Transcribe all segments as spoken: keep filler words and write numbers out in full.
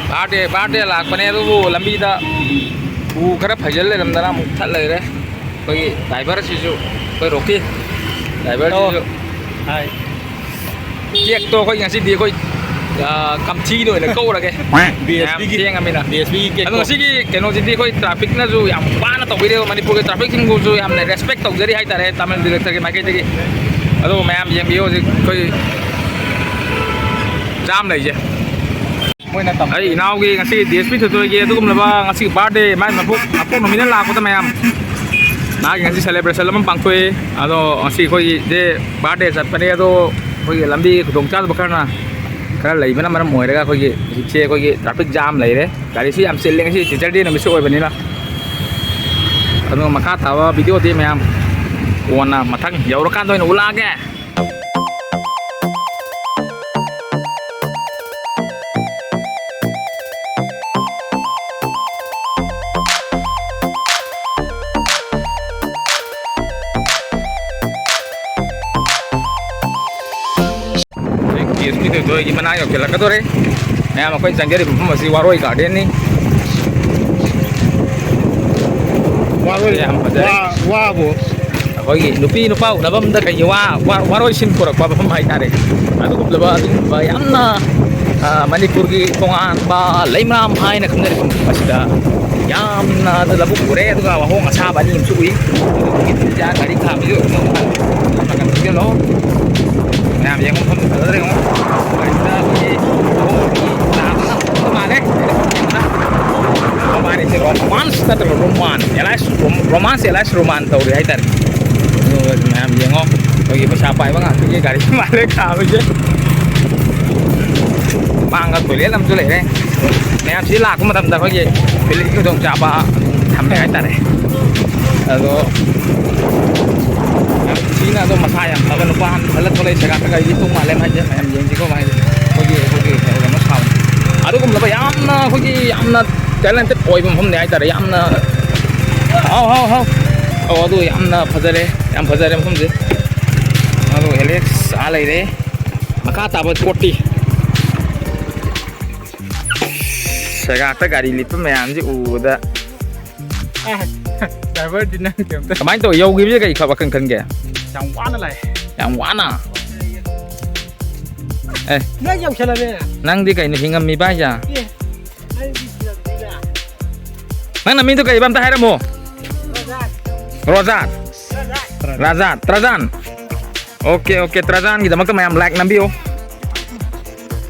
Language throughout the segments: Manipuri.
ꯕꯥꯔꯗꯦ, ꯕꯥꯔꯗꯦ ꯂꯥꯛꯄꯅꯦ, ꯑꯗꯨꯕꯨ ꯂꯝꯕꯤꯗ ꯎ ꯈꯔ ꯐꯩꯖꯜ ꯂꯩꯔꯝꯗꯅ ꯑꯃꯨꯛ ꯊꯠ ꯂꯩꯔꯦ꯫ ꯑꯩꯈꯣꯏꯒꯤ ꯗ꯭ꯔꯥꯏꯚꯔꯁꯤꯁꯨ, ꯑꯩꯈꯣꯏ ꯔꯣꯀꯤ ꯗ꯭ꯔꯥꯏꯚꯔꯁꯤꯁꯨ꯫ ꯍꯥꯏ꯫ ꯀꯦꯛꯇꯣ ꯑꯩꯈꯣꯏ ꯉꯁꯤꯗꯤ ꯑꯩꯈꯣꯏ, ꯑ, ꯀꯝꯊꯤꯅ ꯑꯣꯏꯅ ꯀꯧꯔꯒꯦ꯫ ꯃꯌꯥꯝ ꯕꯤ ꯑꯦꯁ ꯄꯤꯒꯤ ꯊꯦꯡꯉꯃꯤꯅ꯫ ꯕꯤ ꯑꯦꯁ ꯄꯤꯒꯤ ꯑꯗꯣ ꯀꯦꯛꯇꯣ꯫ ꯉꯁꯤꯒꯤ ꯀꯩꯅꯣꯁꯤꯗꯤ ꯑꯩꯈꯣꯏ ꯇ꯭ꯔꯥꯐꯤꯛꯅꯁꯨ ꯌꯥꯝ ꯋꯥꯅ ꯇꯧꯕꯤꯔꯦ꯫ ꯃꯅꯤꯄꯨꯔꯒꯤ ꯇ꯭ꯔꯥꯐꯤꯛꯁꯤꯡꯕꯨꯁꯨ ꯌꯥꯝꯅ ꯔꯦꯁꯄꯦꯛ ꯇꯧꯖꯔꯤ ꯍꯥꯏꯇꯥꯔꯦ, ꯇꯥꯃꯤꯜ ꯗꯤꯔꯦꯛꯇꯔꯒꯤ ꯃꯥꯏꯀꯩꯗꯒꯤ꯫ ꯑꯗꯣ ꯃꯌꯥꯝ ꯌꯦꯡꯕꯤꯌꯨ ꯍꯧꯖꯤꯛ ꯑꯩꯈꯣꯏ ꯖꯥꯝ ꯂꯩꯁꯦ꯫ ꯃꯣꯏꯅ ꯇꯝ- ꯑꯩ ꯏꯅꯥꯎꯒꯤ ꯉꯁꯤ ꯗꯤ ꯑꯦꯁ ꯄꯤ ꯊꯣꯏꯊꯣꯏꯒꯤ ꯑꯗꯨꯒꯨꯝꯂꯕ ꯉꯁꯤ ꯕꯥꯔꯗꯦ, ꯃꯥꯏ ꯃꯄꯣꯛ, ꯃꯄꯣꯛ ꯅꯨꯃꯤꯠꯅ ꯂꯥꯛꯄꯗ ꯃꯌꯥꯝ ꯃꯥꯒꯤ ꯉꯁꯤ ꯁꯦꯂꯦꯕ꯭ꯔꯦꯁꯟ ꯑꯃ ꯄꯥꯡꯊꯣꯛꯑꯦ꯫ ꯑꯗꯣ ꯉꯁꯤ ꯑꯩꯈꯣꯏꯒꯤ ꯗꯦ ꯕꯥꯔꯗꯦ ꯆꯠꯄꯅꯦ꯫ ꯑꯗꯣ ꯑꯩꯈꯣꯏꯒꯤ ꯂꯝꯕꯤ ꯈꯨꯗꯣꯡꯆꯥꯗꯕ ꯈꯔꯅ, ꯈꯔ ꯂꯩꯕꯅ ꯃꯔꯝ ꯑꯣꯏꯔꯒ ꯑꯩꯈꯣꯏꯒꯤ ꯍꯧꯖꯤꯛꯁꯦ ꯑꯩꯈꯣꯏꯒꯤ ꯇ꯭ꯔꯥꯐꯤꯛ ꯖꯥꯝ ꯂꯩꯔꯦ꯫ ꯒꯥꯔꯤꯁꯨ ꯌꯥꯝ ꯆꯤꯜꯂꯦ ꯉꯁꯤ ꯇꯤꯆꯔ ꯗꯦ ꯅꯨꯃꯤꯠꯁꯨ ꯑꯣꯏꯕꯅꯤꯅ꯫ ꯑꯗꯣ ꯃꯈꯥ ꯇꯥꯕ ꯚꯤꯗꯤꯑꯣꯗꯤ ꯃꯌꯥꯝ ꯀꯣꯟꯅ ꯃꯊꯪ ꯌꯧꯔꯀꯥꯟꯗ ꯑꯣꯏꯅ ꯎꯠꯂꯛꯑꯒꯦ꯫ ꯍꯧꯖꯤꯛ ꯀꯦ ꯑꯦꯁ ꯄꯤ ꯊꯣꯏꯊꯣꯏꯒꯤ ꯃꯅꯥꯛ ꯌꯧꯁꯤꯜꯂꯛꯀꯗꯧꯔꯦ꯫ ꯃꯌꯥꯝ ꯑꯩꯈꯣꯏꯅ ꯆꯪꯖꯔꯤꯕ ꯃꯐꯝ ꯑꯁꯤ ꯋꯥꯔꯣꯏ ꯒꯥꯔꯗꯦꯟꯅꯤ꯫ ꯋꯥꯔꯣꯏ ꯌꯥꯝ ꯐꯖꯔꯦ꯫ ꯋꯥ-, ꯋꯥꯕꯨ꯫ ꯑꯩꯈꯣꯏꯒꯤ ꯅꯨꯄꯤ ꯅꯨꯄꯥ ꯎꯅꯐꯝꯗ ꯀꯩꯒꯤ ꯋꯥ-, ꯋꯥ-, ꯋꯥꯔꯣꯏꯁꯤꯟ ꯄꯨꯔꯛꯄ ꯃꯐꯝ ꯍꯥꯏꯇꯥꯔꯦ꯫ ꯑꯗꯨꯒꯨꯝꯂꯕ, ꯑꯗꯨꯒꯨꯝꯕ ꯌꯥꯝꯅ, ꯑ, ꯃꯅꯤꯄꯨꯔꯒꯤ ꯇꯣꯉꯥꯟꯕ ꯂꯩꯃꯔꯥꯝ ꯍꯥꯏꯅ ꯈꯪꯅꯔꯤꯕ ꯃꯐꯝ ꯑꯁꯤꯗ ꯌꯥꯝꯅ ꯂꯧꯕꯨꯛ ꯎꯔꯦ, ꯑꯗꯨꯒ ꯋꯥꯍꯣꯡ ꯑꯁꯥꯕ ꯑꯅꯤ ꯑꯃꯁꯨ ꯎꯏ꯫ ꯑꯗꯨꯒꯤ ꯒꯥꯔꯤ ꯈꯥꯝꯃꯤꯁꯨ ꯅꯥꯀꯟ ꯊꯧꯖꯤꯜꯂꯣ꯫ ꯃꯌꯥꯝ ꯌꯦꯡꯉꯣ, ꯃꯐꯝꯗꯨ ꯐꯖꯗ꯭ꯔꯥ ꯌꯦꯡꯉꯣ꯫ ꯒꯥꯔꯤꯗ ꯑꯩꯈꯣꯏꯒꯤ ꯂꯥꯛꯄ ꯃꯥꯜꯂꯦ꯫ ꯔꯣꯃꯥꯟ ꯅꯠꯇ꯭ꯔꯒ ꯔꯣꯃꯥꯟ, ꯑꯦꯂꯥꯏꯁ ꯔꯣꯝ-, ꯔꯣꯃꯥꯟꯁ ꯑꯦꯂꯥꯏꯁ ꯔꯣꯃꯥꯟ ꯇꯧꯔꯤ ꯍꯥꯏꯇꯥꯔꯦ꯫ ꯑꯗꯨꯒ ꯃꯌꯥꯝ ꯌꯦꯡꯉꯣ, ꯑꯩꯈꯣꯏꯒꯤ ꯄꯩꯁꯥ ꯄꯥꯏꯕ ꯉꯥꯛꯇꯒꯤ ꯒꯥꯔꯤ ꯃꯥꯜꯂꯦ ꯈꯥꯝꯃꯤꯁꯦ꯫ ꯃꯥꯡꯗ ꯇꯣꯏꯂꯦꯠ ꯑꯃꯁꯨ ꯂꯩꯔꯦ꯫ ꯃꯌꯥꯝ ꯁꯤ ꯂꯥꯛꯄ ꯃꯇꯝꯗ ꯑꯩꯈꯣꯏꯒꯤ ꯐꯦꯃꯤꯂꯤꯒꯤ ꯈꯨꯗꯣꯡꯆꯥꯕ ꯊꯝꯃꯦ ꯍꯥꯏꯇꯥꯔꯦ꯫ ꯑꯗꯣ ꯌꯥꯝ ꯊꯤꯅ ꯑꯗꯣ ꯃꯁꯥ ꯌꯥꯝ ꯐꯕ ꯅꯨꯄꯥ ꯑꯃ ꯈꯜꯂ ꯊꯣꯛꯂꯛꯏ ꯁꯦꯒꯥꯛꯇꯒ ꯑꯩꯗꯤ ꯇꯣꯡ ꯃꯥꯜꯂꯦ ꯃꯥꯏꯁꯦ꯫ ꯃꯌꯥꯝ ꯌꯦꯡꯁꯤꯀꯣ ꯃꯥꯏꯁꯦ꯫ ꯑꯩꯈꯣꯏꯒꯤ, ꯑꯩꯈꯣꯏꯒꯤ ꯀꯩꯅꯣ ꯁꯥꯕ꯫ ꯑꯗꯨꯒꯨꯝꯂꯕ ꯌꯥꯝꯅ ꯑꯩꯈꯣꯏꯒꯤ ꯌꯥꯝꯅ ꯇꯦꯂꯦꯟꯇꯦꯠ ꯑꯣꯏꯕ ꯃꯐꯝꯅꯦ ꯍꯥꯏꯇꯥꯔꯦ꯫ ꯌꯥꯝꯅ ꯍꯥꯎ, ꯍꯥꯎ, ꯍꯥꯎ꯫ ꯑꯧ, ꯑꯗꯨ ꯌꯥꯝꯅ ꯐꯖꯔꯦ꯫ ꯌꯥꯝ ꯐꯖꯔꯦ ꯃꯐꯝꯁꯦ꯫ ꯑꯗꯨ ꯑꯦꯂꯦꯛꯁ ꯑꯥ ꯂꯩꯔꯦ꯫ ꯃꯈꯥ ꯇꯥꯕ ꯁ꯭ꯄꯣꯠꯇꯤ꯫ ꯆꯒꯥꯛꯇ ꯒꯥꯔꯤ ꯂꯤꯠꯄ ꯃꯌꯥꯝꯁꯤ ꯎꯕꯗ ꯗ꯭ꯔꯥꯏꯚꯔꯗꯤ ꯅꯪ ꯀꯩꯝꯇ ꯀꯃꯥꯏꯅ ꯇꯧ? ꯌꯧꯈꯤꯕꯁꯦ ꯀꯩ ꯈ- ꯋꯥꯈꯜ ꯈꯟꯒꯦ? ꯌꯥꯝ ꯋꯥꯅ ꯂꯥꯛꯑꯦ꯫ ꯌꯥꯝ ꯋꯥꯅ? ꯑꯦ, ꯅꯪ ꯌꯧꯁꯜꯂꯝꯃꯦ꯫ ꯅꯪꯗꯤ ꯀꯩꯅꯣ ꯍꯤꯡꯉꯝꯃꯤꯕ ꯍꯥꯏꯁꯦ? ꯑꯦ, ꯅꯪꯗꯤ ꯁꯤꯔꯝꯗ꯭ꯔꯤꯕ꯫ ꯅꯪ ꯅꯃꯤꯡꯗꯣ ꯀꯩꯕ ꯑꯝꯇ ꯍꯥꯏꯔꯝꯃꯣ? ꯔꯣꯖꯥꯟ꯫ ꯔꯣꯖꯥꯟ꯫ ꯔꯣꯖꯥꯟ꯫ ꯔꯥꯖꯥꯟ꯫ ꯇ꯭ꯔꯥꯖꯥꯟ꯫ ꯑꯣꯀꯦ, ꯑꯣꯀꯦ, ꯇ꯭ꯔꯥꯖꯥꯟꯒꯤꯗꯃꯛꯇ ꯃꯌꯥꯝ ꯂꯥꯏꯛ ꯅꯝꯕꯤꯌꯨ꯫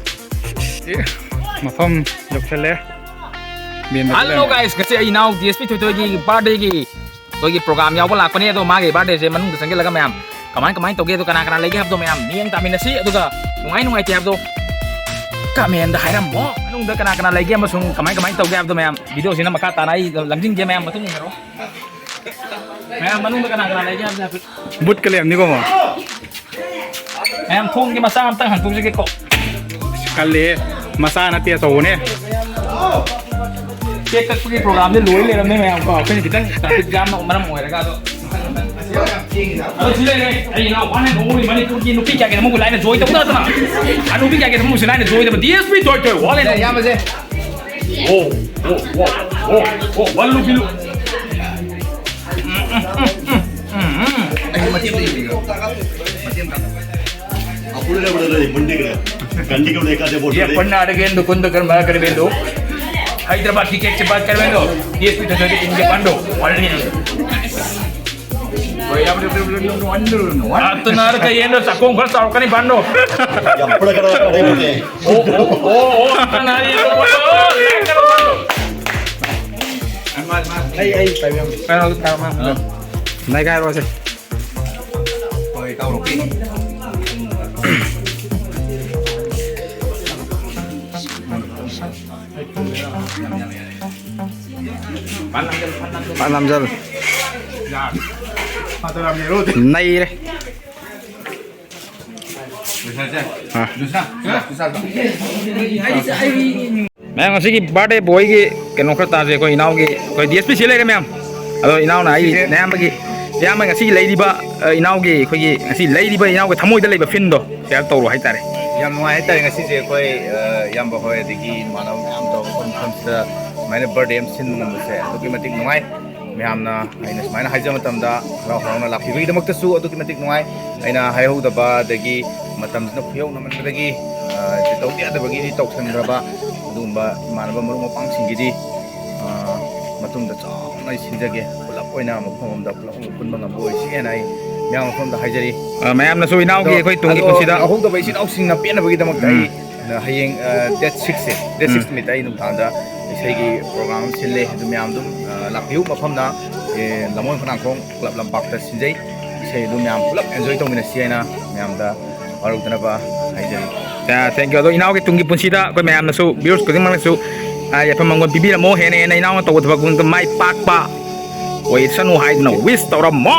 ꯃꯐꯝ ꯌꯧꯁꯜꯂꯦ꯫ ꯃꯦꯟꯗ ꯍꯜꯂꯣ ꯆꯠꯂꯦ꯫ ꯒꯥꯏꯁ, ꯉꯁꯤ ꯑꯩ ꯏꯅꯥꯎ ꯗꯤ ꯑꯦꯁ ꯄꯤ ꯊꯣꯏꯊꯣꯏꯒꯤ ꯕꯥꯔꯗꯦꯒꯤ ꯑꯩꯈꯣꯏꯒꯤ ꯄ꯭ꯔꯣꯒꯥꯝ ꯌꯥꯎꯕ ꯂꯥꯛꯄꯅꯦ꯫ ꯑꯗꯣ ꯃꯥꯒꯤ ꯕꯥꯔꯗꯦꯁꯦ ꯃꯅꯨꯡꯗ ꯆꯪꯁꯤꯜꯂꯒ ꯃꯌꯥꯝ ꯀꯃꯥꯏ ꯀꯃꯥꯏꯅ ꯇꯧꯒꯦ, ꯑꯗꯣ ꯀꯅꯥ ꯀꯅꯥ ꯂꯩꯒꯦ ꯍꯥꯏꯕꯗꯣ ꯃꯌꯥꯝ ꯃꯤꯠꯌꯦꯡ ꯇꯥꯃꯤꯟꯅꯁꯤ꯫ ꯑꯗꯨꯒ ꯅꯨꯡꯉꯥꯏ ꯅꯨꯡꯉꯥꯏꯇꯦ ꯍꯥꯏꯕꯗꯣ ꯀꯃꯦꯟꯗ ꯍꯥꯏꯔꯝꯃꯣ꯫ ꯃꯅꯨꯡꯗ ꯀꯅꯥ ꯀꯅꯥ ꯂꯩꯒꯦ ꯑꯃꯁꯨꯡ ꯀꯃꯥꯏ ꯀꯃꯥꯏꯅ ꯇꯧꯒꯦ ꯍꯥꯏꯕꯗꯣ ꯃꯌꯥꯝ ꯚꯤꯗꯤꯑꯣꯁꯤꯅ ꯃꯈꯥ ꯇꯥꯅ ꯑꯩ ꯂꯪꯁꯤꯟꯒꯦ꯫ ꯃꯌꯥꯝ ꯃꯇꯨꯡ ꯏꯟꯅꯔꯣ꯫ ꯃꯌꯥꯝ ꯃꯅꯨꯡꯗ ꯀꯅꯥ ꯀꯅꯥ ꯂꯩꯒꯦ ꯍꯥꯏꯕꯗꯣ ꯍꯥꯏꯐꯦꯠ꯫ ꯕꯨꯠꯀ ꯂꯩꯔꯝꯅꯤꯀꯣ, ꯃꯥ? ꯃꯌꯥꯝ ꯊꯣꯡꯒꯤ ꯃꯆꯥ ꯑꯝꯇꯪ ꯍꯥꯡꯇꯣꯛꯆꯒꯦꯀꯣ꯫ ꯀꯜꯂꯦ, ꯃꯆꯥ ꯅꯠꯇꯦ, ꯑꯆꯧꯕꯅꯦ꯫ ꯀꯦꯛ ꯀꯛꯄꯒꯤ ꯄ꯭ꯔꯣꯒ꯭ꯔꯥꯝꯁꯦ ꯂꯣꯏ ꯂꯩꯔꯝꯃꯦ ꯃꯌꯥꯝ ꯀꯣ꯫ ꯑꯩꯈꯣꯏꯅ ꯈꯤꯇꯪ ꯇ꯭ꯔꯥꯐꯤꯛ ꯖꯥꯝꯅ ꯃꯔꯝ ꯑꯣꯏꯔꯒ ꯑꯗꯣ ꯑꯗꯣ ꯁꯤ ꯂꯩꯔꯦ, ꯑꯩ ꯏꯅꯥꯎ one and only ꯃꯅꯤꯄꯨꯔꯒꯤ ꯅꯨꯄꯤ ꯀꯌꯥꯒꯤ ꯊꯃꯣꯏꯕꯨ ꯂꯥꯏꯅ ꯖꯣꯏ ꯇꯧꯗꯅ꯫ ꯑ, ꯅꯨꯄꯤ ꯀꯌꯥꯒꯤ ꯊꯃꯣꯏꯁꯦ ꯂꯥꯏꯅ ꯖꯣꯏ ꯇꯧꯕ ꯗꯤ ꯑꯦꯁ ꯄꯤ ꯊꯣꯏ ꯊꯣꯏ, one and only꯫ ꯑꯣ, ꯑꯣ, ꯑꯣ, ꯑꯣ, ꯑꯣ, ꯋꯥꯜꯂꯨ ꯕꯤꯂꯨ꯫ ꯎꯝ, ꯎꯝ, ꯎꯝ, ꯎꯝ, ꯎꯝ, ꯎꯝ꯫ ꯑꯩ ꯃꯇꯦꯛ ꯑꯃ ꯌꯦꯡꯕꯤꯒꯦꯔꯣ? ꯃꯇꯦꯛ ꯑꯃ꯫ ꯑꯄꯨꯜꯂ ꯕꯗꯂ ꯃꯨꯟꯗꯤꯒ꯭ꯔ ꯀꯟꯗꯤꯒ꯭ꯔ ꯂꯦꯀꯥ ꯗꯦ ꯕꯣꯜ ꯌꯦ ꯄꯟꯅ ꯑꯗꯒꯦꯟꯗꯨ ꯀꯨꯟꯗ ꯀꯔꯝꯕ ꯀꯔꯤꯕꯦꯟꯗꯨ? ꯍꯩꯗ꯭ꯔꯕꯥꯗꯀꯤ ꯀꯦꯛꯁꯦ ꯕꯥꯠ ꯀꯔꯤꯕꯦꯟꯗꯨ? D S P ꯊꯣꯏꯊꯣꯏꯗ ꯏꯟꯒꯦ ꯕꯥꯟꯗꯣ꯫ ꯋꯥꯜꯂꯤ꯫ ꯑꯗꯨꯅ ꯀꯩ ꯌꯦꯟꯗꯣ ꯆꯥꯛꯈꯣꯡ ꯈꯔ ꯆꯥꯎꯔꯛꯀꯅꯤ ꯕꯥꯟꯗꯣ꯫ ꯌꯥꯝ ꯄꯨꯔꯛꯀꯗꯕ ꯀꯔꯤꯕꯦꯟꯗꯨ꯫ ꯑꯣ, ꯑꯣ, ꯑꯣ, ꯑꯣ, ꯑꯣ, ꯑꯣ, ꯑꯣ, ꯑꯣ, ꯑꯣ꯫ ꯑꯩ, ꯑꯩ ꯄꯥꯏꯕꯤꯔꯝꯒꯦ꯫ ꯀꯩꯅꯣ, ꯀꯩꯅꯣ, ꯀꯩꯅꯣ꯫ ꯅꯩꯒꯥꯏꯔꯣꯁꯦ꯫ ꯍꯣꯏ, ꯇꯧꯔꯛꯀꯦ꯫ ꯄꯥꯟ ꯅꯝꯖꯜ꯫ ꯅꯩꯔꯦ꯫ ꯑꯥ꯫ ꯃꯌꯥꯝ, ꯉꯁꯤꯒꯤ ꯕꯥꯔꯗꯦ ꯕꯣꯏꯒꯤ ꯀꯩꯅꯣ ꯈꯔ ꯇꯥꯁꯦ꯫ ꯑꯩꯈꯣꯏ ꯏꯅꯥꯎꯒꯤ, ꯑꯩꯈꯣꯏ ꯗꯤ ꯑꯦꯁ ꯄꯤ ꯁꯤ ꯂꯩꯔꯦ ꯃꯌꯥꯝ꯫ ꯑꯗꯣ ꯏꯅꯥꯎꯅ ꯑꯩ ꯁꯤꯁꯦ ꯑꯌꯥꯝꯕꯒꯤ, ꯑꯌꯥꯝꯕ ꯉꯁꯤ ꯂꯩꯔꯤꯕ, ꯑ, ꯏꯅꯥꯎꯒꯤ, ꯑꯩꯈꯣꯏꯒꯤ ꯉꯁꯤ ꯂꯩꯔꯤꯕ ꯏꯅꯥꯎꯒꯤ ꯊꯃꯣꯏꯗ ꯂꯩꯕ ꯐꯤꯟꯗꯣ ꯁꯤꯌꯔ ꯇꯧꯔꯣ ꯍꯥꯏꯇꯥꯔꯦ꯫ ꯌꯥꯝ ꯅꯨꯡꯉꯥꯏ ꯍꯥꯏꯇꯥꯔꯦ ꯉꯁꯤꯁꯦ ꯑꯩꯈꯣꯏ, ꯑ, ꯏꯌꯥꯝꯕ ꯍꯣꯏ ꯑꯗꯒꯤ ꯏꯃꯥꯟꯅꯕ ꯃꯌꯥꯝ ꯇꯧꯔꯒ ꯑꯩꯈꯣꯏ ꯃꯐꯝꯁꯤꯗ ꯁꯨꯃꯥꯏꯅ ꯕꯥꯔꯗꯦ ꯑꯃ ꯁꯤꯟꯕ ꯉꯝꯕꯁꯦ ꯑꯗꯨꯛꯀꯤ ꯃꯇꯤꯛ ꯅꯨꯡꯉꯥꯏ꯫ ꯃꯌꯥꯝꯅ ꯑꯩꯅ ꯁꯨꯃꯥꯏꯅ ꯍꯥꯏꯖꯕ ꯃꯇꯝꯗ ꯍꯔꯥꯎ ꯍꯔꯥꯎꯅ ꯂꯥꯛꯄꯤꯕꯒꯤꯗꯃꯛꯇꯁꯨ ꯑꯗꯨꯛꯀꯤ ꯃꯇꯤꯛ ꯅꯨꯡꯉꯥꯏ꯫ ꯑꯩꯅ ꯍꯥꯏꯍꯧꯗꯕ ꯑꯗꯒꯤ ꯃꯇꯝꯁꯤꯅ ꯈꯨꯌꯧꯅꯃꯟꯕꯗꯒꯤ, ꯑ, ꯇꯧꯗ ꯌꯥꯗꯕꯒꯤꯗꯤ ꯇꯧꯁꯟꯈ꯭ꯔꯕ ꯑꯗꯨꯒꯨꯝꯕ ꯏꯃꯥꯟꯅꯕ ꯃꯔꯨꯞ ꯃꯄꯥꯡꯁꯤꯡꯒꯤꯗꯤ, ꯑ, ꯃꯇꯨꯡꯗ ꯆꯥꯎꯅ ꯑꯩ ꯁꯤꯟꯖꯒꯦ꯫ ꯄꯨꯂꯞ ꯑꯣꯏꯅ ꯃꯐꯝ ꯑꯃꯗ ꯄꯨꯂꯞ ꯑꯣꯏꯅ ꯄꯨꯟꯕ ꯉꯝꯕ ꯑꯣꯏꯁꯤꯅ ꯑꯩ ꯃꯌꯥꯝ ꯃꯐꯝꯗ ꯍꯥꯏꯖꯔꯤ꯫ ꯑ, ꯃꯌꯥꯝꯅꯁꯨ ꯏꯅꯥꯎꯒꯤ ꯑꯗꯣ ꯑꯩꯈꯣꯏ ꯇꯨꯡꯒꯤ ꯑꯗꯣ ꯄꯨꯟꯁꯤꯗ ꯌꯥꯎꯍꯧꯗꯕ ꯏꯆꯤꯟ ꯏꯅꯥꯎꯁꯤꯡꯅ ꯄꯦꯟꯅꯕꯒꯤꯗꯃꯛꯇ ꯎꯝ꯫ ꯑꯩ, ꯑ, ꯍꯌꯦꯡ, ꯑ, ꯗꯦꯠ ꯁꯤꯛꯁꯁꯦ, ꯗꯦꯠ ꯎꯝ꯫ ꯁꯤꯛꯁ ꯅꯨꯃꯤꯠꯇ ꯑꯩ ꯅꯨꯡꯗꯥꯡꯗ ꯏꯁꯩꯒꯤ ꯄ꯭ꯔꯣꯒ꯭ꯔꯥꯝ ꯑꯃ ꯁꯤꯜꯂꯦ꯫ ꯑꯗꯨ ꯃꯌꯥꯝ ꯑꯗꯨꯝ, ꯑ, ꯂꯥꯛꯄꯤꯌꯨ꯫ ꯃꯐꯝꯅ, ꯑꯦ, ꯂꯝꯃꯣꯏ ꯈꯣꯡꯅꯥꯡꯈꯣꯡ ꯀ꯭ꯂꯕ ꯂꯝꯄꯥꯛꯇ ꯁꯤꯟꯖꯩ꯫ ꯏꯁꯩ ꯑꯗꯨ ꯃꯌꯥꯝ ꯄꯨꯂꯞ ꯑꯦꯟꯖꯣꯏ ꯇꯧꯃꯤꯟꯅꯁꯤ ꯍꯥꯏꯅ ꯃꯌꯥꯝꯗ ꯋꯥꯔꯧꯗꯅꯕ ꯍꯥꯏꯖꯔꯤ꯫ ꯊꯦꯡ ꯌꯨ꯫ ꯑꯗꯣ ꯏꯅꯥꯎꯒꯤ ꯇꯨꯡꯒꯤ ꯄꯨꯟꯁꯤꯗ ꯑꯩꯈꯣꯏ ꯃꯌꯥꯝꯅꯁꯨ, ꯚ꯭ꯌꯨꯔꯁ ꯈꯨꯗꯤꯡꯃꯛꯅꯁꯨ, ꯑ, ꯌꯥꯏꯐ ꯃꯪꯒꯣꯜ ꯄꯤꯕꯤꯔꯝꯃꯣ꯫ ꯍꯦꯟꯅ ꯍꯦꯟꯅ ꯏꯅꯥꯎꯅ ꯇꯧꯕ ꯊꯕꯛ ꯈꯨꯗꯤꯡꯃꯛꯇ ꯃꯥꯏ ꯄꯥꯛꯄ ꯑꯣꯏꯁꯅꯨ ꯍꯥꯏꯗꯨꯅ ꯋꯤꯁ ꯇꯧꯔꯝꯃꯣ꯫